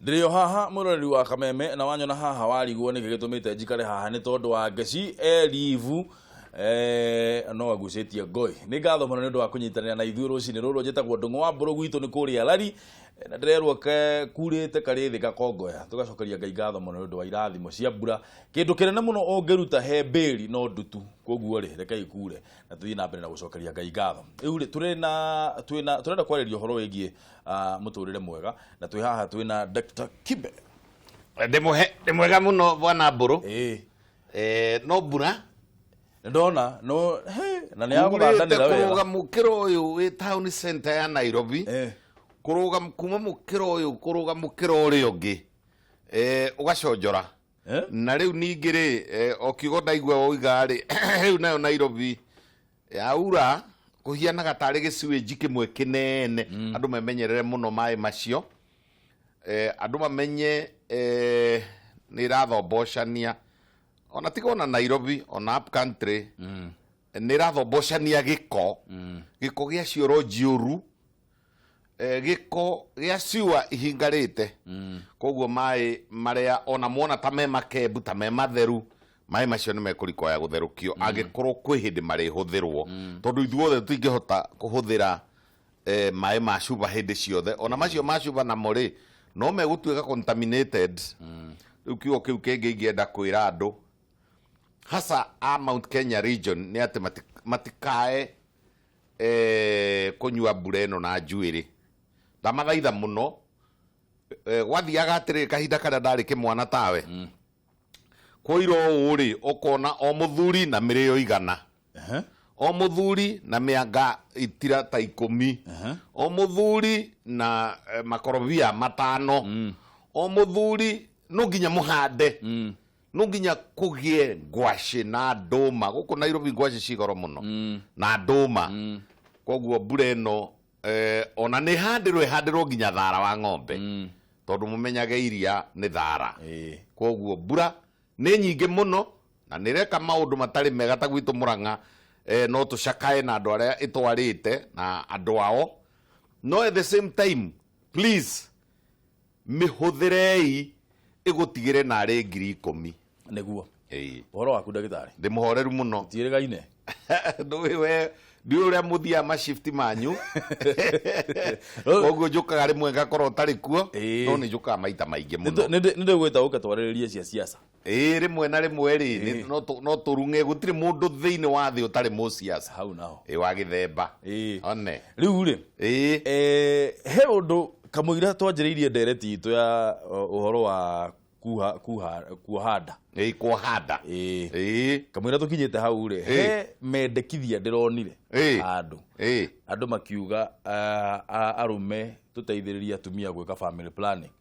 Ndĩrĩ o haha mwĩroreri wa Kameme, na wanyona haha warigwo nĩkĩ gĩtũmĩte njikare haha nĩ tondũ wa Ngeci e live no agucĩtie ngoi. Nĩ ngatho mũno nĩ ũndũ wa kũnyitanĩra na ithuĩ rũcinĩ rũrũ. Njĩtagwo Ndũng'ũ wa Mbũrũ, gwitũ nĩ kũrĩa Lari, na ndĩrerwo ke kurĩte karĩ thĩ gakongoya. Tũgacokeria Ngai ngatho mũno nĩ ũndũ wa irathimo cia mbura. Kĩndũ kĩnene mũno ũngĩruta he mbĩri no ndutu, koguo rĩ rekei kure na tũthiĩ na mbere na gũcokeria Ngai ngatho. Rĩu rĩ tũrĩ na twĩna tũrenda kwarĩria ũhoro wĩgiĩ mũtũrĩre mwega, na twĩ haha twĩna Dr. Kibe. Ndĩmũhe ndĩ mwega mũno bwana Mbũrũ. Ĩĩ. No mbura Nĩndona no he na nĩ kurĩte yagũthandanĩra wega. Kũrũga mũkĩra ũyũ wĩ town center ya Nairobi, kũrũga kuma mũkĩra ũyũ kũrũga mũkĩra ũrĩa ũngĩ, ũgaconjora. Na rĩu ningĩ rĩ, o kiugo ndaigua woiga rĩ, rĩu nayo Nairobi yaura kũhianaga tarĩ gĩciwĩnji kĩmwe kĩnene. Andũ memenyerere mũno maĩ macio, andũ mamenye nĩ ĩrathombocania ona tiga ona Nairobi, ona up country nĩ ĩrathombocania gĩko, gĩko gĩa cioro njĩũru, gĩko gĩa ciũa ihingarĩte. Koguo maĩ marĩa ona muona ta me makembu, ta me matheru, maĩ macio nĩ mekũrikoya gũtherũkio angĩkorwo kwĩ hĩndĩ marĩhũthĩrwo, tondũ ithuothe tũtingĩhota kũhũthĩra maĩ ma cuba hĩndĩ ciothe. Ona macio ma cuba namo rĩ, no megũtuĩka contaminated. Rĩu kiugo kĩu kĩngĩ ingĩenda kwĩra andũ hasa a Mount Kenya region nĩ atĩ matikae kũnyua mbura ĩno na njuĩrĩ. Ndamathaitha mũno. Gwathiaga atĩrĩrĩ, kahinda karĩa ndarĩ kĩmwana tawe, kwoira ũũ rĩ, ũkona o mũthuri na mĩrĩo 100, o mũthuri na mĩanga itira ta 10, o mũthuri na makorobia 5, o mũthuri no nginya mũhande, no nginya kũgĩe ngwacĩ na ndũma. Gũkũ Nairobi ngwacĩ ci goro mũno na ndũma. Koguo mbura ĩno ona nĩ ĩhandĩrwo, ĩhandĩrwo nginya thara wa ng'ombe, tondũ mũmenyage iria nĩ thara. Koguo mbura nĩ nyingĩ mũno na nĩ ĩreka maũndũ matarĩ mega ta gwitũ Mũrang'a. No tũcakae na andũ arĩa ĩtwarĩte na andũ ao, no at the same time, please mĩhũthĩrei ĩgũtigĩre narĩ 10,000. Nĩguo. Ĩĩ. Ũhoro waku, ndagĩtarĩ? Ndĩ mũhoreru mũno. Tiĩrĩgaine. Ndũĩ we, ndiũĩ ũrĩa mũthiaga mashift manyu, koguo njũkaga rĩmwe ngakorwo ũtarĩ kuo, no nĩ njũkaga maita maingĩ mũno. Nĩ ndĩgwĩta ũke twarĩrĩrie cia siasa. Ĩĩ, rĩmwe na rĩmwe rĩ, no tũrung'e. Gũtirĩ mũndũ thĩinĩ wa thĩ ũtarĩ mũciaca. Hau naho. Ĩ wa gĩthemba. One. Rĩu rĩ, Ĩĩ. He ũndũ kamũira twanjĩrĩirie ndereti itũ ya ũhoro wa kuha kuha kuoha nda. Ĩĩ, kuoha nda. Ĩĩ. Ĩĩ. Kamũira tũkinyĩte hau rĩ, he mendekithia ndĩronire handũ andũ makiuga arũme tũteithĩrĩrie atumia gwĩka family planning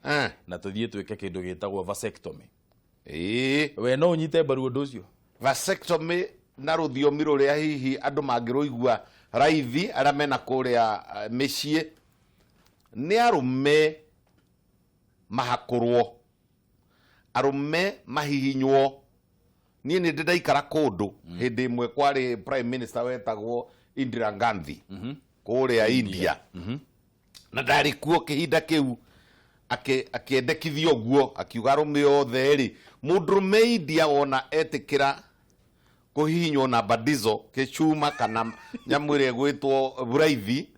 na tũthiĩ twĩke kĩndũ gĩtagwo vasectomy. We no ũnyite mbaru ũndũ ũcio? Vasectomy na rũthiomi rũrĩa hihi andũ mangĩrũigua raithi arĩa mena kũrĩa mĩciĩ, nĩ arũme mahakũrwo, arũme mahihinywo. Niĩ nĩ ndĩ ndaikara kũndũ hĩndĩ ĩmwe kwarĩ prime minister wetagwo Indira Gandhi kũrĩa India, na ndarĩ kuo kĩhinda kĩu akĩendekithia ũguo, akiuga arũme othe rĩ, mũndũrũme India wona etĩkĩra kũhihinywo na badizo kĩcuma kana nyamũ ĩrĩa ĩgwĩtwo buraithi,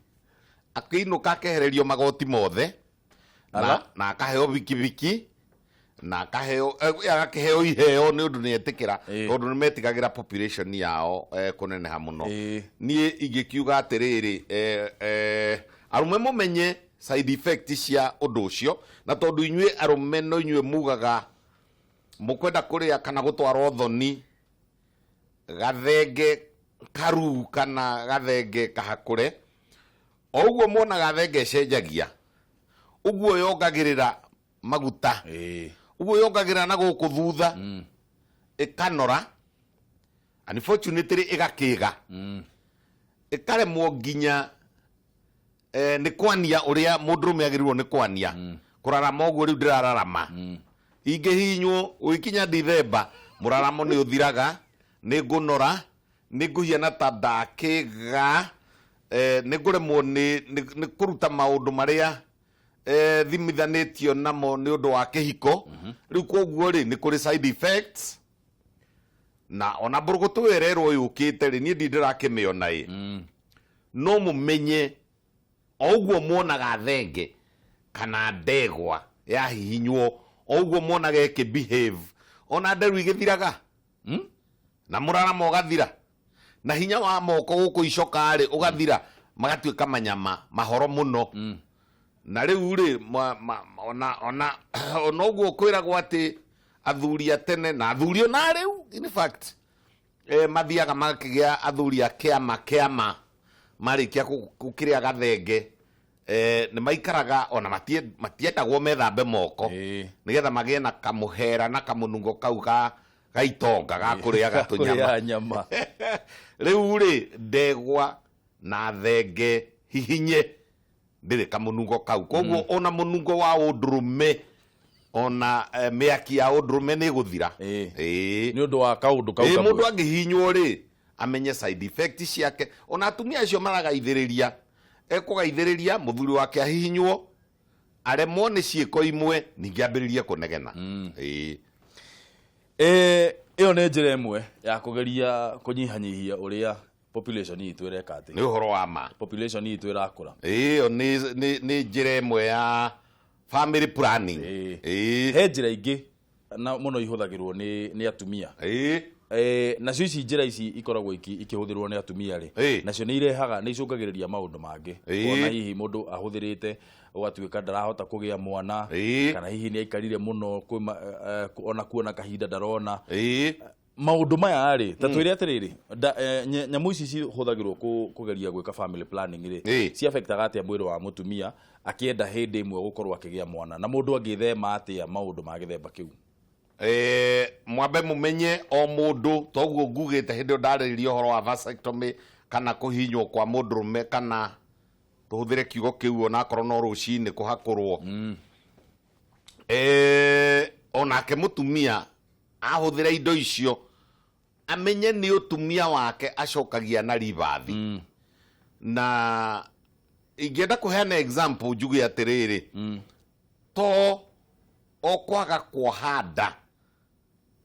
akĩinũka akehererio magoti mothe na akaheo bikibiki na akaheo agakĩheo iheo nĩ ũndũ nĩ etĩkĩra, tondũ nĩ metigagĩra population yao kũneneha mũno. Niĩ ingĩkiuga atĩrĩrĩ, arũme mũmenye side effect cia ũndũ ũcio, na tondũ inyuĩ arũme no inyuĩ mugaga mũkwenda kũrĩa kana gũtwara ũthoni gathenge karu kana gathenge kahakũre, o ũguo muonaga thenge ĩcenjagia, ũguo yongagĩrĩra maguta, ũguo yongagĩrĩra na gũkũ thutha ĩkanora, unfortunately ĩgakĩga, ĩkaremwo nginya nĩ kwania ũrĩa mũndũrũme agĩrĩirwo nĩ kwania, kũrarama ũguo rĩu ndĩrararama. Ingĩhihinywo gũgĩkinya Dithemba, mũraramo nĩ ũthiraga, nĩ ngũnora, nĩ ngũhiana ta ndakĩga, nĩ ngũremwo nĩ kũruta maũndũ marĩa Thimithanĩtio namo nĩ ũndũ wa kĩhiko. Rĩu koguo rĩ, nĩ kũrĩ side effects, na ona mbũrũgũtũ ĩyo ĩrerwo yũkĩte rĩ, niĩ ndirĩ ndĩrakĩmĩona ĩ. No mũmenye o ũguo muonaga thenge kana ndegwa yahihinywo, o ũguo muonaga ĩkĩ behave, ona nderu igĩthiraga na mũraramo ũgathira, na hinya wa moko gũkũ icoka-rĩ ũgathira, magatuĩka manyama mahoro mũno. Na rĩu rĩ, ona ona ona ũguo kwĩragwo atĩ athuri a tene na athuri ona rĩu, in fact, mathiaga magakĩgĩa athuri a kĩama kĩama marĩkia gũkĩrĩa gathenge, nĩ maikaraga ona matiendagwo methambe moko, nĩgetha magĩe na kamũhera na kamũnungo kau ga itonga ga kũrĩaga tũnyama. Kũrĩa nyama. Rĩu rĩ, ndegwa na thenge hihinye ndĩrĩ kamũnungo kau, koguo ona mũnungo wa ũndũrũme, ona mĩaki ya ũndũrũme nĩ ĩgũthira. Nĩ ũndũ wa kaũndũ kau kamwe. Mũndũ angĩhihinywo rĩ, amenye side effect ciake. Ona atumia acio maragaithĩrĩria, ekũgaithĩrĩria mũthuri wake ahihinywo, aremwo nĩ ciĩko imwe, ningĩ ambĩrĩrie kũnegena. Ĩyo nĩ njĩra ĩmwe ya kũgeria kũnyihanyihia ũrĩa population itũ ĩreka atĩ. Nĩ ũhoro wa ma. Population itũ ĩrakũra. Ĩyo nĩ njĩra ĩmwe ya family planning. He njĩra ingĩ na mũno ihũthagĩrwo nĩ atumia. Nacio ici njĩra ici ikoragwo ikĩhũthĩrwo nĩ atumia rĩ, nacio nĩ irehaga, nĩ icũngagĩrĩria maũndũ mangĩ. Ona hihi mũndũ ahũthĩrĩte ũgatuĩka ndarahota kũgĩa mwana, kana hihi nĩ aikarire mũno ona kuona kahinda ndarona. Maũndũ maya rĩ, ta twĩre atĩrĩrĩ, nyamũ ici cihũthagĩrwo kũgeria gwĩka family planning rĩ, ci affectaga atĩa mwĩrĩ wa mũtumia akĩenda hĩndĩ ĩmwe gũkorwo akĩgĩa mwana, na mũndũ angĩthema atĩa maũndũ ma gĩthemba kĩu? Mwambe mũmenye o mũndũ, toguo ngugĩte hĩndĩ ĩyo ndarĩrĩria ũhoro wa vasectomy kana kũhihinywo kwa mũndũrũme, kana tũhũthĩre kiugo kĩu onakorwo no rũcinĩ kũhakũrwo. Onake mũtumia ahũthĩra indo icio, amenye nĩ ũtumia wake acokagia na ribathi. Na ingĩenda kũheana example njuge atĩrĩrĩ, to o kwaga kuoha nda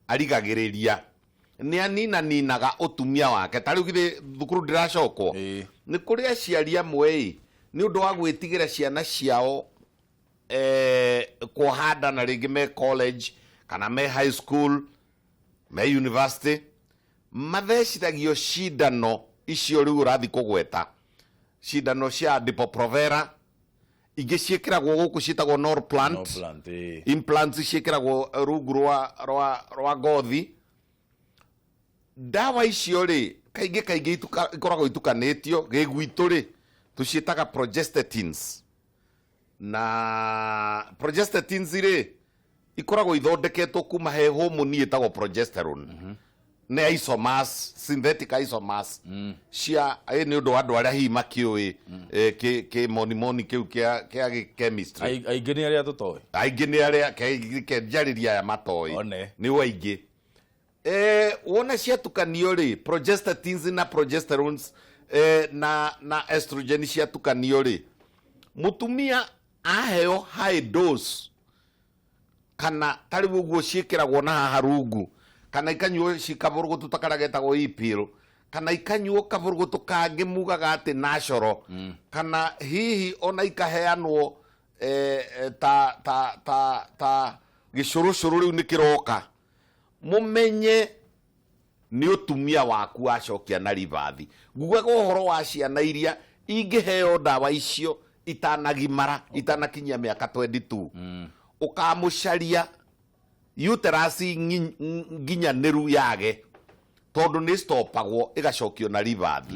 arigagĩrĩria, nĩ aninaninaga ũtumia wake. Ta rĩu githĩ thukuru ndĩracokwo? Nĩ kũrĩ aciari amwe ĩ, nĩ ũndũ wa gwĩtigĩra ciana ciao kuoha nda, na rĩngĩ me college kana me high school, me university, mathecithagio cindano icio rĩu ũrathi kũgweta, cindano cia Depo-Provera, ingĩ ciĩkĩragwo gũkũ ciĩtagwo Norplant. Norplant, ĩĩ. Implants ciĩkĩragwo rungu rwa ngothi. Ndawa icio rĩ, kaingĩ kaingĩ ikoragwo itukanĩtio. Gĩgwitũ rĩ, tũciĩtaga progestatins, na progestatins rĩ, ikoragwo ithondeketwo kuma he hormone ĩtagwo progesterone. Nĩ isomers, synthetic isomers cia nĩ ũndũ wa andũ arĩa hihi makĩũĩ kĩ monimoni kĩu kĩa chemistry. Aingĩ nĩ arĩa tũtoĩ. Aingĩ nĩ arĩa njarĩria aya matoĩ. One. Nĩ aingĩ. Wona ciatukanio rĩ, progestatins na progesterones, na estrogen ciatukanio rĩ, mũtumia aheo high dose, kana ta rĩu ũguo ciĩkĩragwo na haha rungu, kana ikanyuo cikabũrũgũtũ ta karĩa getagwo e-pill, kana ikanyuo kabũrũgũtũ kangĩ mugaga atĩ natural, kana hihi ona ikaheanwo ta gĩcũrũcũrũ rĩu nĩ kĩroka, mũmenye nĩ ũtumia waku wacokia na ribathi. Ngugaga ũhoro wa ciana iria ingĩheo ndawa icio itanagimara, itanakinyia mĩaka 22. Ũkamũcaria uterus nginyanĩru yage, tondũ nĩ stopagwo ĩgacokio na ribathi.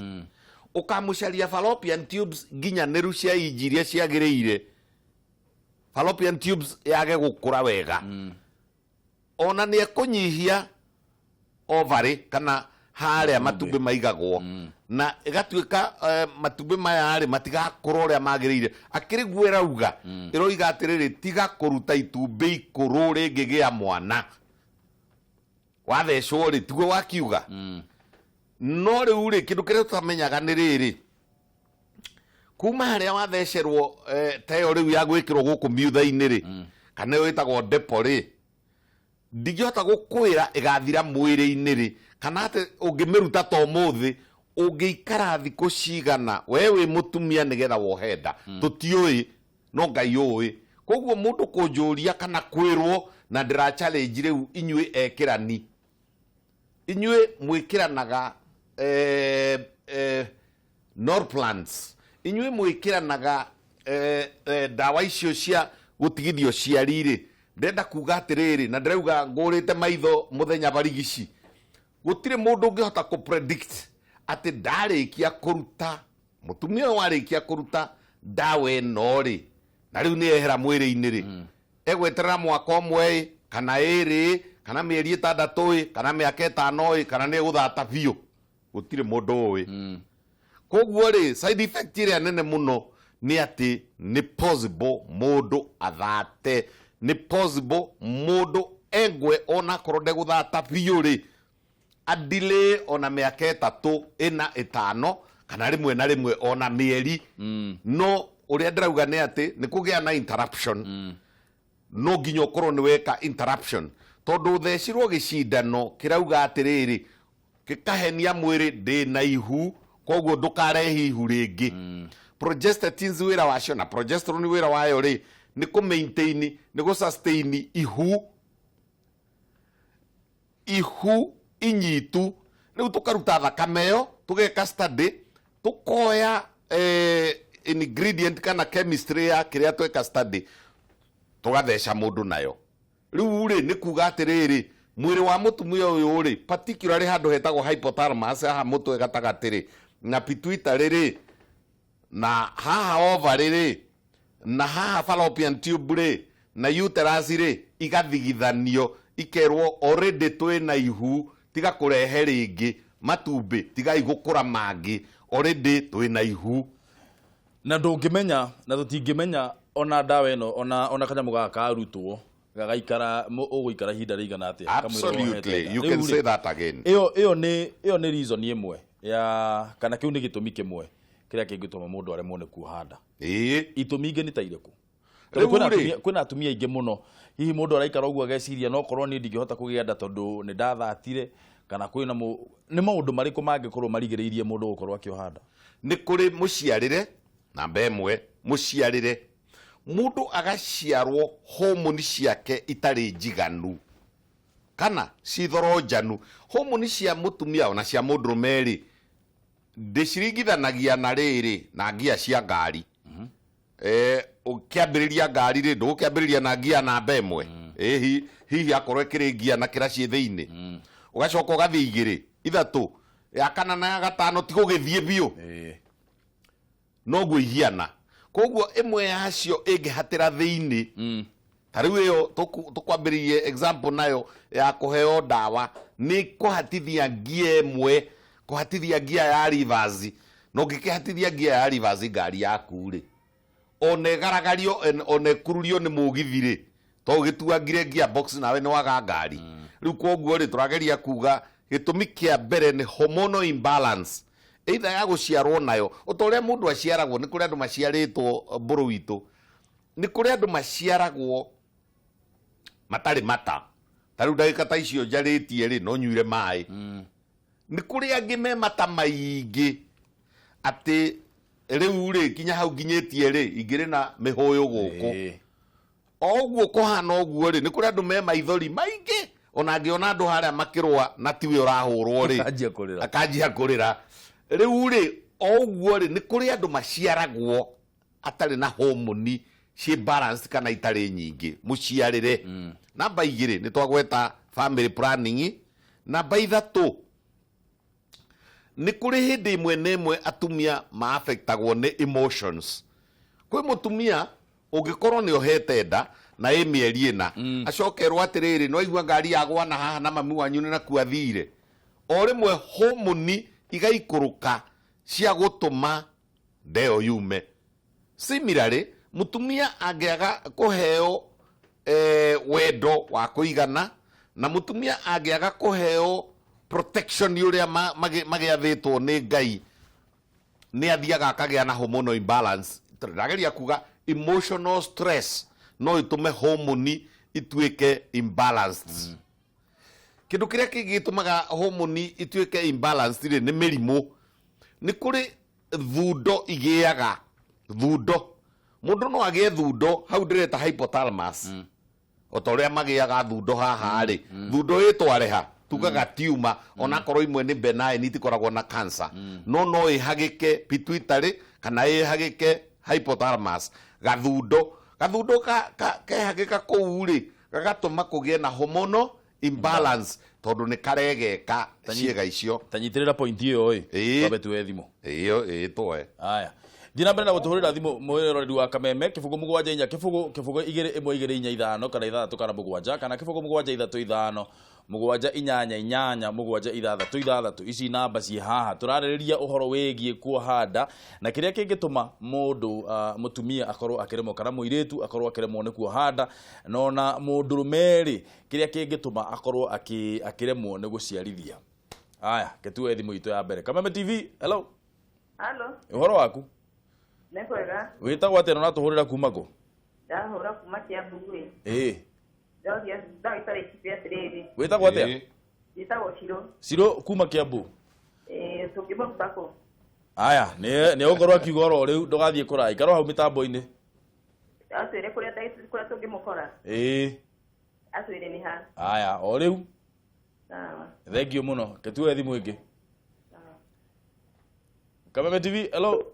Ũkamũcaria fallopian tubes nginyanĩru cia inji iria ciagĩrĩire, fallopian tubes yage gũkũra wega. Ona nĩ ekũnyihia ovary, kana harĩa matumbĩ maigagwo, na ĩgatuĩka matumbĩ maya rĩ matigakũra ũrĩa magĩrĩire. Akĩrĩ guo ĩrauga, ĩroiga atĩrĩrĩ, tiga kũruta itumbĩ ikũrũ rĩngĩgĩa mwana wathecwo rĩ, tiguo wakiuga. No rĩu rĩ, kĩndũ kĩrĩa tũtamenyaga nĩ rĩrĩ, Kuma harĩa wathecerwo ta ĩyo rĩu ya gwĩkĩrwo gũkũ miutha-inĩ rĩ, kana ĩyo ĩtagwo depo rĩ, ndingĩhota gũkwĩra ĩgathira mwĩrĩ-inĩ rĩ, kana atĩ ũngĩmĩruta ta ũmũthĩ ũngĩikara thikũ cigana we wĩ mũtumia nĩgetha wohe nda, tũtiũĩ, no Ngai ũĩ. Koguo mũndũ kũnjũria kana kwĩrwo, na ndĩra challenge rĩu inyuĩ ekĩrani, inyuĩ mwĩkĩranaga Norplants, inyuĩ mwĩkĩranaga ndawa icio cia gũtigithia ũciari rĩ, ndĩrenda kuga atĩrĩrĩ, na ndĩrauga ngũrĩte maitho mũthenya barigici, gũtirĩ mũndũ ũngĩhota kũ predict atĩ ndarĩkia kũruta, mũtumia ũyũ warĩkia kũruta ndawa ĩno rĩ, na rĩu nĩ yehera mwĩrĩ-inĩ rĩ, egweterera mwaka ũmwe ĩ, kana ĩrĩ ĩ, kana mĩeri ĩtandatũ ĩ, kana mĩaka ĩtano ĩ, kana nĩ egũthata biũ. Gũtirĩ mũndũ ũĩ. Koguo rĩ, side effect ĩrĩa nene mũno nĩ atĩ nĩ possible mũndũ athate, nĩ possible mũndũ engwe onakorwo ndegũthata biũ rĩ, adelay ona mĩaka 3, 4, 5, kana rĩmwe na rĩmwe ona mĩeri. No ũrĩa ndĩrauga nĩ atĩ nĩ kũgĩa na interruption. No nginya ũkorwo nĩ weka interruption, tondũ ũthecirwo gĩcindano kĩrauga atĩrĩrĩ, gĩkahenia mwĩrĩ ndĩna ihu, koguo ndũkarehe ihu rĩngĩ. Progestatins wĩra wacio na progesterone wĩra wayo rĩ, nĩ kũ maintain, nĩ gũ sustain ihu, ihu inyitu. Rĩu tũkaruta thakame ĩyo, tũgeka study, tũkoya ingredient kana chemistry ya kĩrĩa tweka study, tũgatheca mũndũ nayo. Rĩu rĩ, nĩ kuga atĩrĩrĩ, mwĩrĩ wa mũtumia ũyũ rĩ, particularly handũ hetagwo hypothalamus, haha mũtwe gatagatĩ rĩ, na pituitary rĩ, na haha ovary rĩ, na haha fallopian tube rĩ, na uterus rĩ, igathigithanio, ikerwo already twĩna ihu, tiga kũrehe rĩngĩ matumbĩ, tigai gũkũra mangĩ, already twĩna ihu. Na ndũngĩmenya, na tũtingĩmenya ona ndawa ĩno, ona kanyamũ gaka karutwo, gagaikara, ũgũikara ihinda rĩigana atĩa? Absolutely, you can say that again. Ĩyo nĩ reason ĩmwe ya, kana kĩu nĩ gĩtũmi kĩmwe kĩrĩa kĩngĩtũma mũndũ aremwo nĩ kuoha nda. Itũmi ingĩ nĩ ta irĩkũ? Tondũ kwĩna atumia aingĩ mũno, hihi mũndũ araikara ũguo ageciria no korwo niĩ ndingĩhota kũgĩa nda tondũ nĩ ndathatire, kana kwĩna nĩ maũndũ marĩkũ mangĩkorwo marigĩrĩirie mũndũ gũkorwo akĩoha nda? Nĩ kũrĩ mũciarĩre, namba ĩmwe, mũciarĩre. Mũndũ agaciarwo homoni ciake itarĩ njiganu kana cithoronjanu. Homoni cia mũtumia ona cia mũndũrũme rĩ, ndĩciringithanagia na rĩrĩ, na ngia cia ngari. Ũkĩambĩrĩria ngari rĩ, ndũgũkĩambĩrĩria na ngia namba ĩmwe. Hihi akorwo ĩkĩrĩ ngia na kĩraci thĩinĩ. Ũgacoka ũgathiĩ igĩrĩ, ithatũ, ya kana na ya gatano ti gũgĩthiĩ biũ. Noguo ihiana. Koguo ĩmwe yacio ĩngĩhatĩra thĩinĩ, ta rĩu ĩyo tũkwambĩrĩirie example nayo ya kũheo ndawa, nĩ kũhatithia ngia ĩmwe, kũhatithia ngia ya reverse. Na ũngĩkĩhatithia ngia ya reverse ngari yaku rĩ, ona ĩgaragario, ona ĩkururio nĩ mũgithi rĩ, to ũgĩtuangire ngia box nawe nĩ waga ngari. Rĩu koguo rĩ, tũrageria kuga gĩtũmi kĩa mbere nĩ hormonal imbalance, either ya gũciarwo nayo, o ta ũrĩa mũndũ aciaragwo. Nĩ kũrĩ andũ maciarĩtwo mbũrũ witũ, nĩ kũrĩ andũ maciaragwo matarĩ mata. Ta rĩu ndagĩka ta icio njarĩtie rĩ, no nyuire maĩ. Nĩ kũrĩ angĩ me mata maingĩ atĩ rĩu rĩ, nginya hau nginyĩtie rĩ, ingĩrĩ na mĩhũyũ gũkũ. O ũguo kũhana ũguo rĩ, nĩ kũrĩ andũ me maithori maingĩ, ona angĩona andũ harĩa makĩrũa na tiwe ũrahũrwo rĩ, Akanjia kũrĩra. Akanjia kũrĩra. Rĩu rĩ, o ũguo rĩ, nĩ kũrĩ andũ maciaragwo atarĩ na homoni ciĩ balanced kana itarĩ nyingĩ, mũciarĩre. Namba igĩrĩ, nĩ twagweta family planning. Namba ithatũ, nĩ kũrĩ hĩndĩ ĩmwe na ĩmwe atumia ma-affectagwo nĩ emotions. Kwĩ mũtumia ũngĩkorwo nĩ ohete nda na ĩ mĩeri ĩna, acokerwo atĩrĩrĩ, no aigua ngari yagwa na haha na mami wanyu nĩ nakuo athire. O rĩmwe homoni igaikũrũka cia gũtũma nda ĩyo yume. Similarly, mũtumia angĩaga kũheo wendo wa kũigana, na mũtumia angĩaga kũheo protection ũrĩa magĩathĩtwo nĩ Ngai, Nĩ athiaga akagĩa na hormonal imbalance. Ndageria kuga emotional stress no ĩtũme hormone ituĩke imbalanced. Kĩndũ kĩrĩa kĩngĩ gĩtũmaga hormone ituĩke imbalanced rĩ, nĩ mĩrimũ. Nĩ kũrĩ thundo igĩaga thundo. Mũndũ no agĩe thundo hau ndĩreta hypothalamus, o ta ũrĩa magĩaga thundo haha rĩ, thundo ĩtware ha tugaga tumor, onakorwo imwe nĩ benign, itikoragwo na cancer, no ĩhagĩke pituitary kana ĩhagĩke hypothalamus. Gathundo kehagĩka kũu rĩ, gagatũma kũgĩe na hormonal imbalance tondũ nĩ karegeka ciĩga icio. Tanyitĩrĩra point ĩyo ĩ. Twambe tuoe thimũ. Ĩyo ĩĩ, twoe. Aya, thiĩ na mbere na gũtũhũrĩra thimũ, mwĩroreri wa Kameme, 0 7 4 0 0 2 1 2 4 5 kana 6 kana 7 kana 0 7 3 5 7 8 8 7 6 6. Ici namba ciĩ haha. Tũrarĩrĩria ũhoro wĩgiĩ kuoha nda na kĩrĩa kĩngĩtũma mũndũ, mũtumia akorwo akĩremwo kana mũirĩtu akorwo akĩremwo nĩ kuoha nda, na ona mũndũrũme rĩ, kĩrĩa kĩngĩtũma akorwo akĩremwo nĩ gũciarithia. Aya, ketuoe thimũ itũ ya mbere. Kameme TV, hello. Halo. Ũhoro waku? Nĩ kwega. Wĩtagwo atĩa na ũratũhũrĩra kuma kũ? Ndahũra kuma Kiambu ĩ. Ndoria ndagĩtarĩ Kibe atĩrĩrĩ. Wĩtagwo atĩa? Njĩtagwo Ciro. Ciro kuma Kiambu. Ĩĩ, tũngĩmũruta kũ? Aya, nĩ egũkorwo akiuga oro rĩu, ndũgathiĩ kũraya, ikara hau mĩtambo-inĩ. Atwĩre kũrĩa kũrĩa tũngĩmũkora. Atwĩre nĩ ha. Aya, o rĩu. Sawa. Thank you mũno. Ketuoe thimũ ĩngĩ. Sawa. Kameme TV, hello.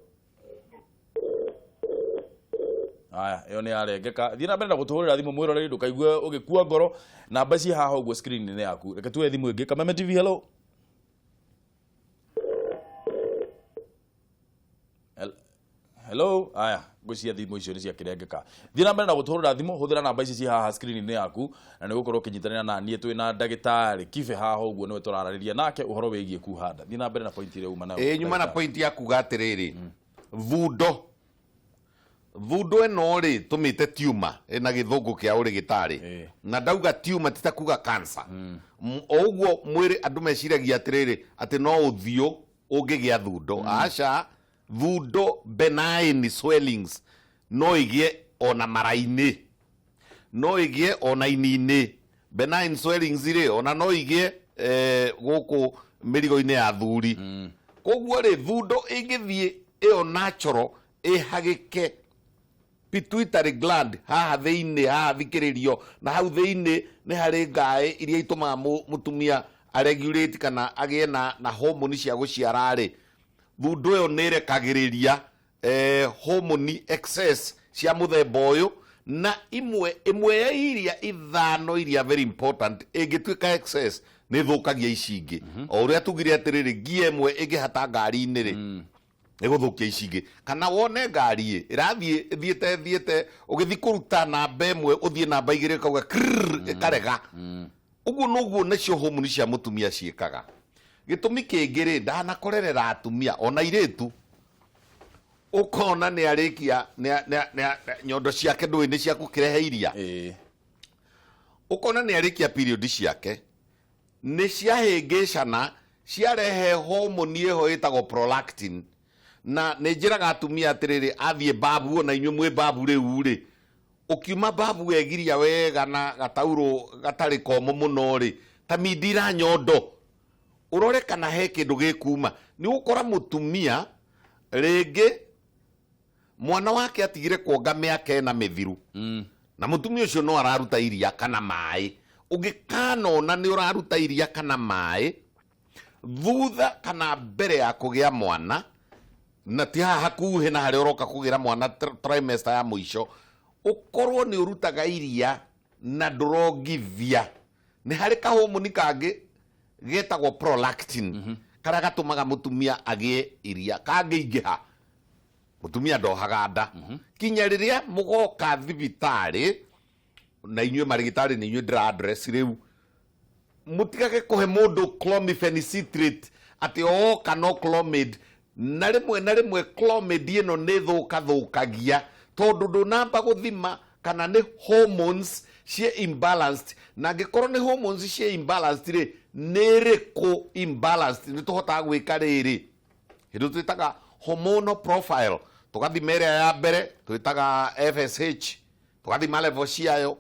Aya, ĩyo nĩ yarengeka. Thiĩ na mbere na gũtũhũrĩra thimũ, mwĩroreri, ndũkaigue ũgĩkua ngoro. Namba ciĩ haha ũguo screen-inĩ yaku. Reke tuoe thimũ ĩngĩ. Kameme TV, hello. Hello. Aya, ngwĩciria thimũ icio nĩ ciakĩrengeka. Thiĩ na mbere na gũtũhũrĩra thimũ, hũthĩra namba ici ciĩ haha screen-inĩ yaku, na nĩ gũkorwo ũkĩnyitanĩra na niĩ. Twĩ na ndagĩtarĩ Kibe haha ũguo, nĩwe tũrararĩria nake ũhoro wĩgiĩ kuha nda. Thiĩ na mbere na point ĩrĩa uma nayo. Ĩ, nyuma na ndagĩtarĩ. Point ya kuga atĩrĩrĩ, thundo ĩno rĩ, tũmĩte tumor ĩna gĩthũngũ kĩa ũrĩgĩtarĩ. Na ndauga tumor ti ta kuga cancer. O ũguo mwĩrĩ andũ meciragia atĩrĩrĩ, atĩ no ũthiũ ũngĩgĩa thundo. Aca, thundo benign swellings no ĩgĩe ona mara-inĩ, no ĩgĩe ona ini-inĩ. Benign swellings rĩ, ona no igĩe gũkũ mĩrigo-inĩ ya thuri. Koguo rĩ, thundo ĩngĩthiĩ ĩyo natural ĩhagĩke pituitary gland haha thĩinĩ, haha thikĩrĩrio, na hau thĩinĩ nĩ harĩ ngaĩ iria itũmaga mũtumia aregulate kana agĩe na hormone cia gũciara rĩ, thundo ĩyo nĩ ĩrekagĩrĩria hormone excess cia mũthemba ũyũ, na imwe ĩmwe ya iria ithano iria very important ĩngĩtuĩka excess nĩ ĩthũkagia ici ingĩ. O ũrĩa tugire atĩrĩrĩ, ngia ĩmwe ĩngĩhata ngari-inĩ rĩ, ĩgũthũkia ici ingĩ. Kana wone ngari ĩ ĩrathiĩ ĩthiĩte ĩthiĩte, ũgĩthiĩ kũruta namba 1 ũthiĩ namba 2 ĩkauga krrr, ĩkarega. Ũguo noguo nacio hormone cia mũtumia ciĩkaga. Gĩtũmi kĩngĩ rĩ, ndanakorerera atumia ona airĩtu, ũkona nĩ arĩkia nyondo ciake ndũĩ nĩ cia gũkĩrehe iria. Ũkona nĩ arĩkia period ciake, nĩ ciahĩngĩcana, ciarehe hormone ĩho ĩtagwo prolactin. Na nĩ njĩraga atumia atĩrĩrĩ, athiĩ babu, ona inyuĩ mwĩ babu rĩu rĩ, ũkiuma babu wegiria wega na gataurũ gatarĩ komũ mũno rĩ, ta mindira nyondo, ũrore kana he kĩndũ gĩkuma. Nĩ ũgũkora mũtumia rĩngĩ mwana wake atigire kuonga mĩaka 4 mĩthiru, na mũtumia ũcio no araruta iria kana maĩ. Ũngĩkanona nĩ ũraruta iria kana maĩ thutha kana mbere ya kũgĩa mwana, na ti haha hakuhĩ na harĩa ũroka kũgĩra mwana, trimester ya mũico, ũkorwo nĩ ũrutaga iria na ndũrongithia, nĩ harĩ kahomoni kangĩ getagwo prolactin karĩa gatũmaga mũtumia agĩe iria. Kangĩingĩha, mũtumia ndohaga nda kinya rĩrĩa mũgoka thibitarĩ. Na inyuĩ marĩgĩtarĩ nĩ inyuĩ ndĩra address rĩu, mũtigage kũhe mũndũ clomiphene citrate atĩ oka no Clomid. Na rĩmwe na rĩmwe Clomid ĩno nĩ thũkathũkagia, tondũ ndũnamba gũthima kana nĩ hormones ciĩ imbalanced. Na angĩkorwo nĩ hormones ciĩ imbalanced rĩ, nĩ ĩrĩkũ imbalanced? Nĩ tũhotaga gwĩka rĩrĩ kĩndũ twĩtaga Hormonal profile. Tũgathima ĩrĩa ya mbere twĩtaga FSH, tũgathima level ciayo,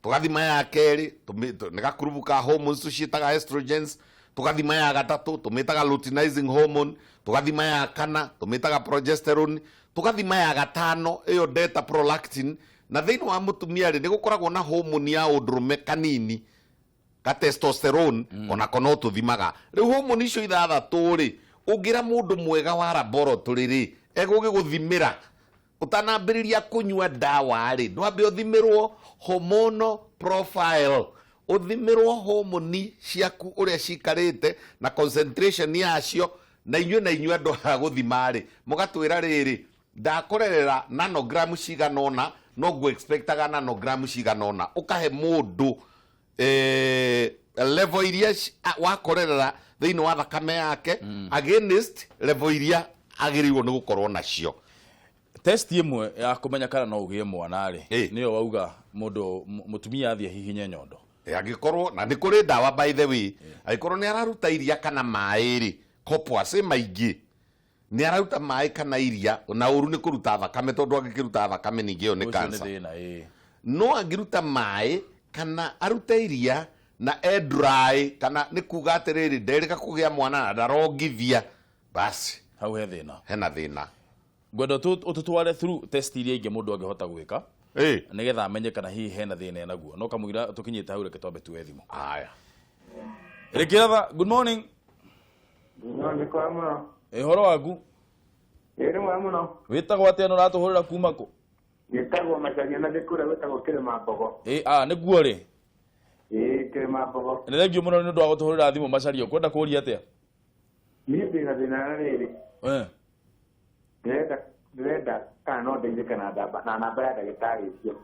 tũgathima ya kerĩ nĩ gakurubu ka hormones tũciĩtaga estrogens, tũgathima ya gatatũ tũmĩtaga luteinizing hormone, tũgathima ya kana tũmĩtaga progesterone, tũgathima ya gatano ĩyo ndeta prolactin. Na thĩinĩ wa mũtumia rĩ, nĩ gũkoragwo na hormone ya ũndũrũme kanini ka testosterone, onako no tũthimaga. Rĩu hormone icio ithathatũ rĩ, ũngĩra mũndũ mwega wa laboratory rĩ, egũgĩgũthimĩra ũtanambĩrĩria kũnyua ndawa rĩ, ndwambe ũthimĩrwo hormonal profile, ũthimĩrwo hormone ciaku ũrĩa cikarĩte na concentration yacio. Na inyuĩ na inyuĩ andũ a gũthima rĩ, mũgatwĩra rĩrĩ, ndakorerera nanogram cigana ũna, no ngũ expectaga nanogram cigana ũna. Ũkahe mũndũ level iria wakorerera thĩinĩ wa thakame yake against level iria agĩrĩirwo nĩ gũkorwo nacio. Test ĩmwe ya kũmenya kana no ũgĩe mwana rĩ, nĩyo wauga mũndũ mũtumia athiĩ ahihinye nyondo. Angĩkorwo na nĩ kũrĩ ndawa, by the way, angĩkorwo nĩ araruta iria kana maĩ rĩ, copuas maingĩ nĩ araruta maĩ kana iria, na ũru nĩ kũruta thakame, tondũ angĩkĩruta thakame ningĩ ĩyo nĩ Ũcio nĩ cancer. thĩna, ĩĩ. No angĩruta maĩ kana arute iria na e dry, kana nĩ kuga atĩrĩrĩ, nderĩga kũgĩa mwana na ndarongithia, basi hau he thĩna. Hena thĩna. Ngwenda ũtũtware through test iria ingĩ mũndũ angĩhota gwĩka nĩgetha amenye kana hihi hena thĩna enaguo. No kamũira tũkinyĩte hau, reke twambe tuoe thimũ. Haya. Rĩkĩratha, good morning. No nĩ kwega mũno. Ĩ, ũhoro waku? Ĩ, nĩ mwega mũno. Wĩtagwo atĩa na ũratũhũrĩra kuma kũ? Gĩtagwo Macharia na ndĩ kũrĩa gwĩtagwo Kĩrĩma Mbogo. Ĩ, a nĩguo rĩ. Ĩ, Kĩrĩma Mbogo. Nĩ thengio mũno nĩ ũndũ wa gũtũhũrĩra thimũ, Macharia. Ũkwenda kũũria atĩa? Niĩ ndĩ na thĩna na rĩrĩ. Ndĩrenda kana no ndeithĩke na namba ya ndagĩtarĩ ũcio.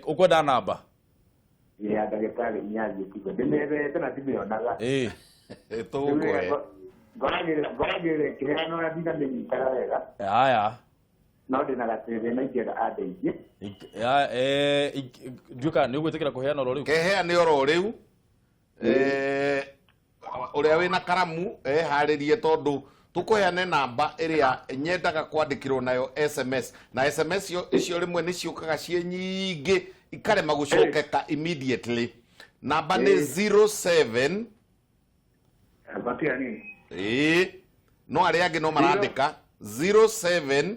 Ũkwenda namba? Ĩ, ya ndagĩtarĩ Nyathi Kigo. Ndĩmĩethete na ndimĩonaga. Tũgũkũhe. Ngoragĩrĩra ĩkĩheanwo na ndinamĩnyitaga wega. Haya. No ndĩna gathĩna ingĩenda andeithie. Ndiũĩ kana nĩ ũgwĩtĩkĩra kũheana oro rĩu. Keheane oro rĩu. Ũrĩa wĩna karamu eharĩrie, tondũ tũkũheane namba ĩrĩa nyendaga kwandĩkĩrwo nayo SMS, na SMS icio rĩmwe nĩ ciũkaga ciĩ nyingĩ ikarema gũcokeka immediately. Namba nĩ 07 Batia nini? Ĩĩ, no arĩa angĩ no marandĩka 07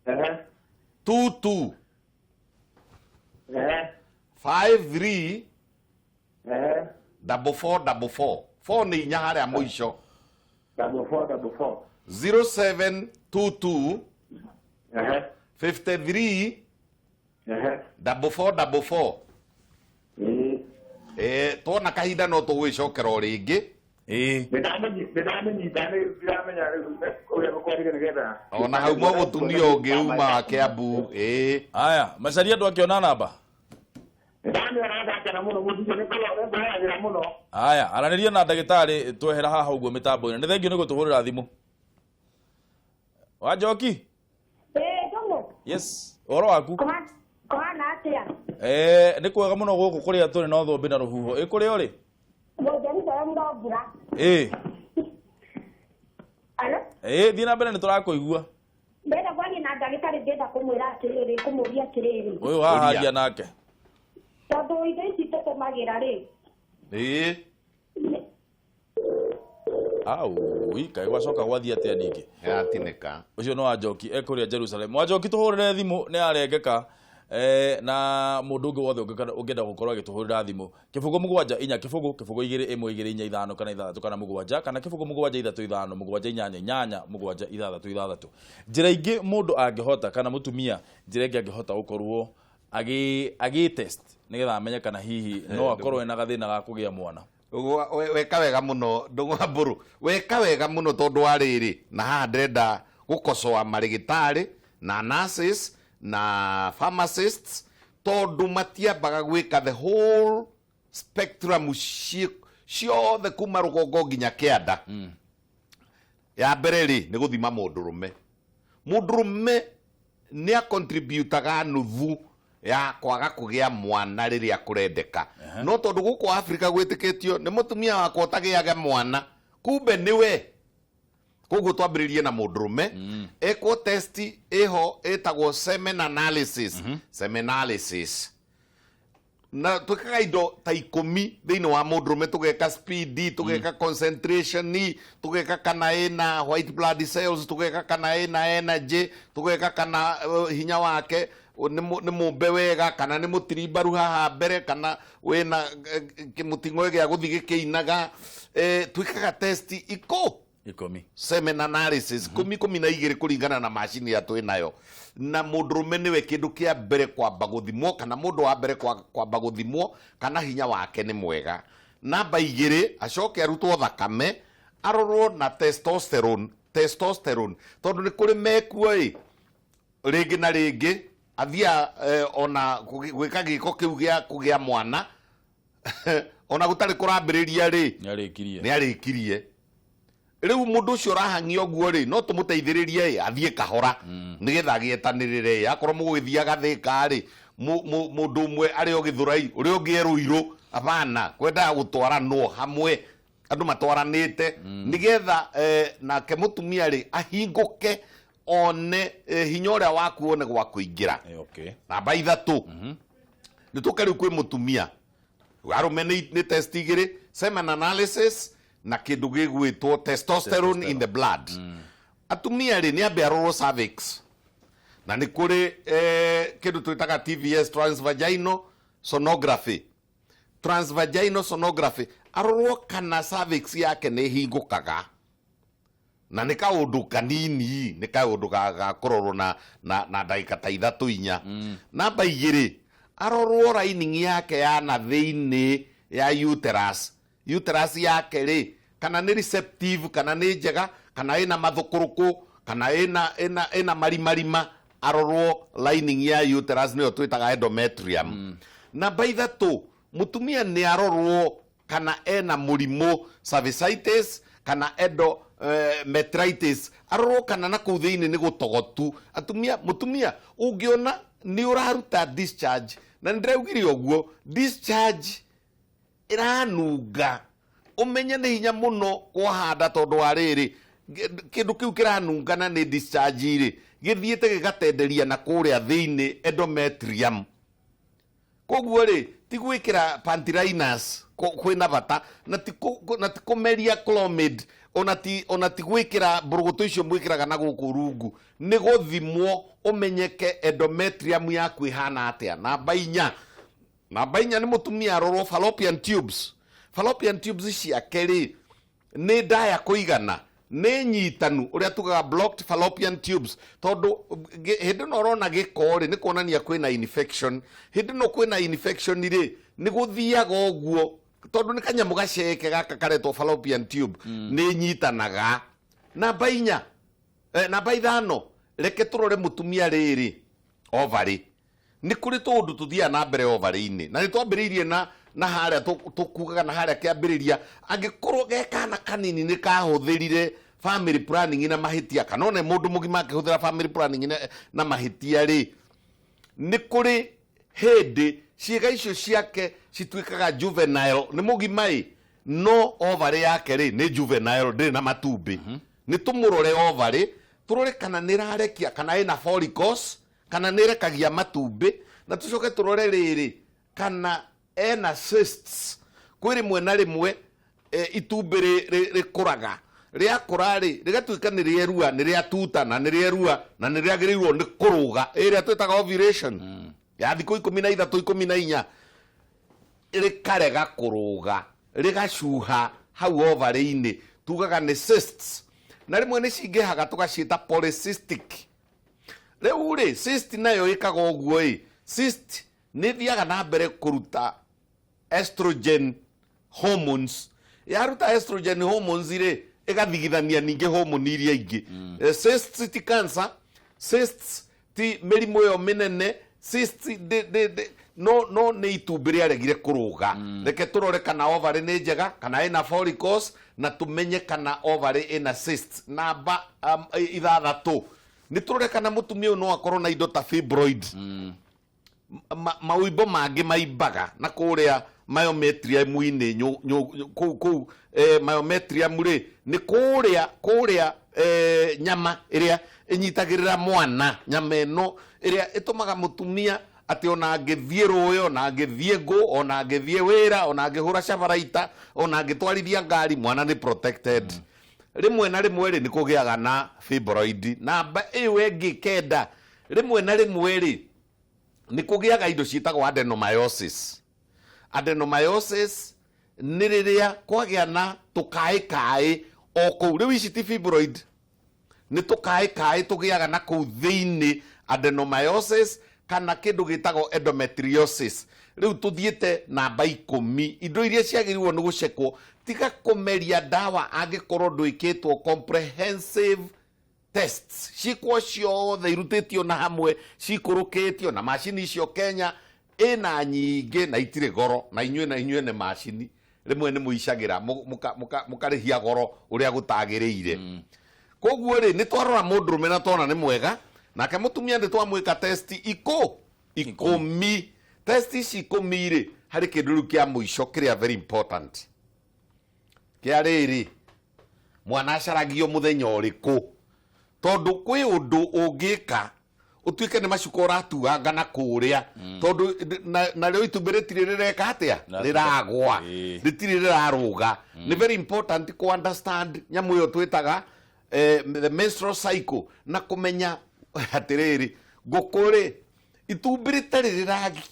22 53 44 44 4, nĩ inya harĩa mũico. 44 44. 0722 53 44 44. Tuona kahinda no tũgwĩcokera o rĩngĩ. Nĩndamĩnyita, nĩndĩramenya rĩu ũrĩa gũkwandĩka nĩgetha Ona hau mo mũtumia ũngĩ uma wa Kiambu, ĩĩ. Haya, Macharia, andũ akĩona namba. Nĩndamĩona, ndakena mũno, mũthije nĩngũhayagĩra mũno. Haya, aranĩria na ndagĩtarĩ twehera haha ũguo mĩtambo-inĩ. Nĩ thengio nĩ gũtũhũrĩra thimũ, Wanjoki. Ĩĩ, Ndũng'ũ. Yes, ũhoro waku? Kũhana atĩa? Nĩ kwega mũno gũkũ kũrĩa tũrĩ no thũmbĩ na rũhuho. Ĩ kũrĩa ũrĩ? Jerusalem no mbura. Alo? Ĩĩ, thiĩ na mbere, nĩ tũrakũigua. Ndĩrenda kwaria na ndagĩtarĩ, ndĩrenda kũmwĩra atĩrĩrĩ, kũmũria atĩrĩrĩ. Ũyũ haha aria nake. Tondũ indo ici tũtũmagĩra rĩ, Aui, kaĩ gwacoka gwathiĩ atĩa ningĩ? Yatinĩka. Ũcio nĩ Wanjoki ekũrĩa Jerusalem. Wanjoki, tũhũrĩre thimũ, nĩ arengeka. Na mũndũ ũngĩ wothe ũngĩenda gũkorwo agĩtũhũrĩra thimũ, 0 7 4 0 0 2 1 2 4 5 kana 6 kana 7, kana 0 7 3 5 7 8 8 7 6 6. Njĩra ingĩ mũndũ angĩhota, kana mũtumia, njĩra ĩngĩ angĩhota gũkorwo agĩ test nĩgetha amenye kana hihi no akorwo ena gathĩna ga kũgĩa mwana. Weka wega mũno, Ndũng'ũ Mbũrũ, weka wega mũno, tondũ wa rĩrĩ, na haha ndĩrenda gũkocoa marĩgĩtarĩ na nurses na pharmacists, tondũ matiambaga gwĩka the whole spectrum ciothe kuma rũgongo nginya kĩanda. Ya mbere rĩ, nĩ gũthima mũndũrũme. Mũndũrũme nĩ acontributaga nuthu ya kwaga kũgĩa mwana rĩrĩa kũrendeka, no tondũ gũkũ Afrika gwĩtĩkĩtio nĩ mũtumia wakwa ũtagĩaga mwana, kumbe nĩwe. Koguo twambĩrĩrie na mũndũrũme ekwo test ĩho ĩtagwo semen analysis. Semen analysis na twĩkaga indo ta 10 thĩinĩ wa mũndũrũme, tũgeka speed, tũgeka concentration, tũgeka kana ĩna white blood cells, tũgeka kana ĩna energy, tũgeka kana hinya wake nĩ mũmbe wega, kana nĩ mũtirimbaru haha mbere, kana wĩna kĩmũting'oe gĩa gũthiĩ gĩkĩinaga. Twĩkaga test iko 10. Semen analysis 10, 12 kũringana na macini ĩrĩa twĩ nayo. Na mũndũrũme nĩwe kĩndũ kĩa mbere kwamba gũthimwo, kana mũndũ wa mbere kwamba gũthimwo kana hinya wake nĩ mwega. Namba 2, acoke arutwo thakame arorwo na testosterone. Testosterone, tondũ nĩ kũrĩ mekuo ĩ rĩngĩ na rĩngĩ athia ona gwĩka gĩko kĩu gĩa kũgĩa mwana, ona gũtarĩ kũrambĩrĩria rĩ, nĩ arĩkirie. Nĩ arĩkirie. Rĩu mũndũ ũcio ũrahang'ia ũguo rĩ, no tũmũteithĩrĩrie ĩ athiĩ kahora nĩgetha agĩetanĩrĩre. Ĩ akorwo mũgũgĩthiaga Thĩka rĩ, mũndũ ũmwe arĩ o Gĩthũrai, ũrĩa ũngĩ e Rũirũ, abana kwendaga gũtwaranwo hamwe, andũ matwaranĩte, nĩgetha nake mũtumia rĩ ahingũke one hinya ũrĩa waku one gwa kũingĩra. Namba 3, nĩ tũke rĩu kwĩ mũtumia. Arũme nĩ test 2, semen analysis na kĩndũ gĩgwĩtwo testosterone in the blood. Atumia rĩ, nĩ ambe arorwo cervix, na nĩ kũrĩ kĩndũ twĩtaga TVS, transvaginal sonography. Transvaginal sonography, arorwo kana cervix yake nĩ hingũkaga, na nĩ kaũndũ kanini, nĩ kaũndũ ga kũrorwo na ndagĩka ta 3, 4. Namba 2, arorwo lining yake ya na thĩinĩ ya uterus. Uterus yake rĩ, kana nĩ receptive, kana nĩ njega, kana ĩna mathũkũrũkũ, kana ĩna marimarima, arorwo lining ya uterus, nĩyo twĩtaga endometrium. Namba 3, mũtumia nĩ arorwo kana ena mũrimũ cervicitis kana endometritis, arorwo kana na kũu thĩinĩ nĩ gũtogotu. Atumia, mũtumia ũngĩona nĩ ũraruta discharge, na nĩ ndĩraugire ũguo, discharge ĩranunga, ũmenye nĩ hinya mũno kũhanda, tondũ wa rĩrĩ, kĩndũ kĩu kĩranunga na nĩ discharge rĩ, gĩthiĩte gĩgatenderia na kũrĩa thĩinĩ endometrium. Koguo rĩ, ti gwĩkĩra panty liners kwĩna bata, na ti kũmeria clomid, ona ti gwĩkĩra mbũrũgũtũ icio mwĩkĩraga na gũkũ rungu, nĩ gũthimwo ũmenyeke endometrium yaku ĩhana atĩa. Namba 4, namba 4 nĩ mũtumia arorwo fallopian tubes. Fallopian tubes ciake rĩ, nĩ ndaya kũigana, nĩ nyitanu, ũrĩa tugaga blocked fallopian tubes, tondũ hĩndĩ ĩno ũrona gĩko rĩ, nĩ kuonania kwĩna infection. Hĩndĩ ĩno kwĩna infection rĩ, nĩ gũthiaga ũguo, tondũ nĩ kanyamũ gaceke gaka karetwo fallopian tube, nĩ nyitanaga. Namba 4, namba 5, reke tũrore mũtumia rĩrĩ ovary. Nĩ kũrĩ tũũndũ tũthiaga na mbere ovary-inĩ, na nĩ twambĩrĩirie na harĩa tũkugaga na harĩa kĩambĩrĩria, angĩkorwo ge kana kanini nĩ kahũthĩrire family planning na mahĩtia, kana ona mũndũ mũgima akĩhũthĩra family planning na mahĩtia rĩ, nĩ kũrĩ hĩndĩ ciĩga icio ciake cituĩkaga juvenile. Nĩ mũgima ĩ, no ovary yake rĩ, nĩ juvenile, ndĩrĩ na matumbĩ. Nĩ tũmũrore ovary, tũrore kana nĩ ĩrarekia, kana ĩna follicles, kana nĩ ĩrekagia matumbĩ, na tũcoke tũrore rĩrĩ kana ena cysts. Kwĩ rĩmwe na rĩmwe itumbĩ rĩkũraga, rĩakũra rĩ, rĩgatuĩka nĩ rĩerua, nĩ rĩatuta, na nĩ rĩerua, na nĩ rĩagĩrĩirwo nĩ kũrũga, ĩrĩa twĩtaga ovulation ya thikũ 13, 14, rĩkarega kũrũga, rĩgacuha hau ovary-inĩ, tugaga nĩ cysts, na rĩmwe nĩ cingĩhaga, tũgaciĩta polycystic. Rĩu rĩ, cyst nayo ĩkaga ũguo ĩ, cyst nĩ ĩthiaga na mbere kũruta estrogen hormones. Yaruta estrogen hormones rĩ, ĩgathigithania ningĩ hormone iria ingĩ. Cysts ti cancer, cysts ti mĩrimũ ĩyo mĩnene, cysts no nĩ itumbĩ rĩaregire kũrũga. Reke tũrore kana ovary nĩ njega, kana ĩna follicles, na tũmenye kana ovary ĩna cysts. Namba 6, nĩ tũrore kana mũtumia ũyũ no akorwo na indo ta fibroid, maũimbo mangĩ maimbaga na kũrĩa myometrium-inĩ, kũu myometrium rĩ, nĩ kũrĩa Nyama ĩrĩa ĩnyitagĩrĩra mwana, nyama ĩno ĩrĩa ĩtũmaga mũtumia atĩ ona angĩthiĩ rũĩ, ona angĩthiĩ ngũ, ona angĩthiĩ wĩra, ona angĩhũra cabaraita, ona angĩtwarithia ngari, mwana nĩ protected. Rĩmwe na rĩmwe rĩ, nĩ kũgĩaga na fibroid. Namba ĩyo ĩngĩ kenda, rĩmwe na rĩmwe rĩ, nĩ kũgĩaga indo ciĩtagwo adenomyosis. Adenomyosis nĩ rĩrĩa kwagĩa na tũkaĩ kaĩ o kũu. Rĩu ici ti fibroid, nĩ tũkaĩ kaĩ tũgĩaga na kũu thĩinĩ, adenomyosis kana kĩndũ gĩtagwo endometriosis. Rĩu tũthiĩte namba 10, indo iria ciagĩrĩirwo nĩ gũcekwo. Tiga kũmeria ndawa angĩkorwo ndwĩkĩtwo comprehensive tests, ciĩkwo ciothe irutĩtio na hamwe, cikũrũkĩtio na macini icio. Kenya ĩna nyingĩ na itirĩ goro, na inyuĩ na inyuĩ nĩ macini rĩmwe nĩ mũicagĩra mũkarĩhia goro ũrĩa gũtagĩrĩire. Koguo rĩ, nĩ twarora mũndũrũme na twona nĩ mwega, nake mũtumia nĩ twamwĩka test 10. Test ici 10 rĩ, harĩ kĩndũ rĩu kĩa mũico kĩrĩa very important, kĩa rĩrĩ, mwana acaragio mũthenya ũrĩkũ? Tondũ kwĩ ũndũ ũngĩka ũtuĩke nĩ macuka ũratuanga na kũrĩa, tondũ narĩo itumbĩ rĩtirĩ rĩreka atĩa? Rĩragwa, rĩtirĩ rĩrarũga. Nĩ very important ku understand nyamũ ĩyo twĩtaga the menstrual cycle, na kũmenya atĩrĩrĩ, ngũkũ rĩ, itumbĩ rĩtarĩ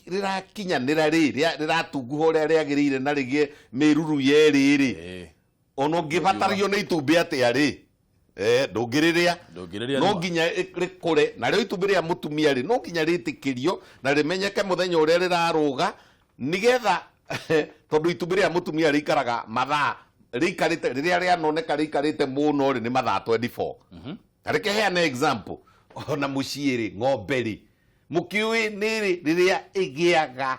rĩrakinyanĩra rĩ, rĩratunguha ũrĩa rĩagĩrĩire na rĩgĩe mĩruru yerĩ rĩ, ona ũngĩbatario nĩ itumbĩ atĩa rĩ, ndũngĩrĩrĩa. Ndũngĩrĩrĩa. No Nĩma. nginya rĩkũre. Narĩo itumbĩ rĩa mũtumia rĩ, no nginya rĩtĩkĩrio na rĩmenyeke mũthenya ũrĩa rĩrarũga, nĩgetha tondũ itumbĩ rĩa mũtumia rĩikaraga mathaa, rĩikarĩte rĩrĩa rĩanoneka rĩikarĩte mũno rĩ, nĩ mathaa 24. Ta reke heane example, ona mũciĩ rĩ, ng'ombe rĩ, mũkĩũĩ nĩ rĩ rĩrĩa ĩgĩaga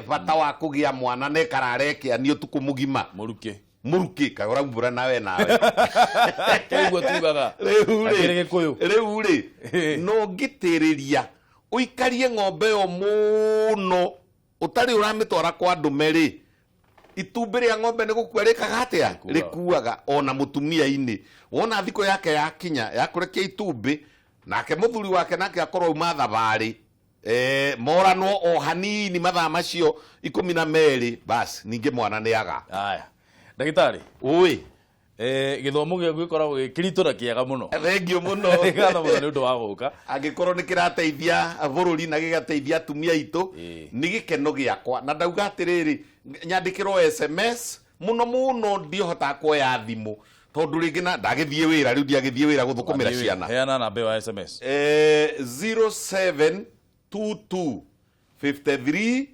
bata wa kũgĩa mwana na ĩkarara ĩkĩani ũtukũ mũgima? Mũrukĩ. Mũrukĩ, kaĩ ũraumbũra nawe nawe? Kĩguo tugaga. Rĩu rĩ, Akĩrĩ Gĩkũyũ. Rĩu rĩ, no ngĩtĩrĩria ũikarie ng'ombe ĩyo mũno ũtarĩ ũramĩtwara kwa ndũme rĩ, itumbĩ rĩa ng'ombe nĩ gũkua rĩkaga atĩa? Rĩkuaga. Rĩkuaga. Ona mũtumia-inĩ, wona thikũ yake yakinya ya kũrekia itumbĩ, nake mũthuri wake nake akorwo auma thabarĩ, moranwo o hanini mathaa macio 12, bas, ningĩ mwana nĩ aga. Aya, ndagĩtarĩ. Ũĩ. Gĩthomo gĩaku gĩkoragwo gĩ kĩritũ na kĩega mũno. Thengiũ mũno. Nĩ ngatho mũno nĩ ũndũ wa gũka. Angĩkorwo nĩ kĩrateithia bũrũri na gĩgateithia atumia aitũ, nĩ gĩkeno gĩakwa. Na ndauga atĩrĩrĩ, nyandĩkĩrwo SMS mũno mũno, ndihotaga kuoya thimũ tondũ rĩngĩ na ndagĩthiĩ wĩra, rĩu ndiagĩthiĩ wĩra gũthũkũmĩra ciana. Heana namba ĩyo ya SMS. 0722 53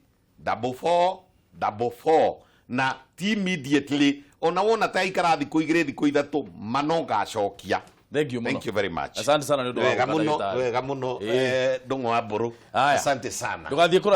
44 44, na ti immediately, ona wona ta ikara thikũ 2, thikũ 3, mano ngacokia. Thank you mũno. Thank you very much. Asante sana nĩ ũndũ wa Wega gũka, mũno. ndagĩtarĩ. Wega mũno. Ndũng'ũ wa Mbũrũ. Aya. Asante sana. Ndũgathiĩ kũra.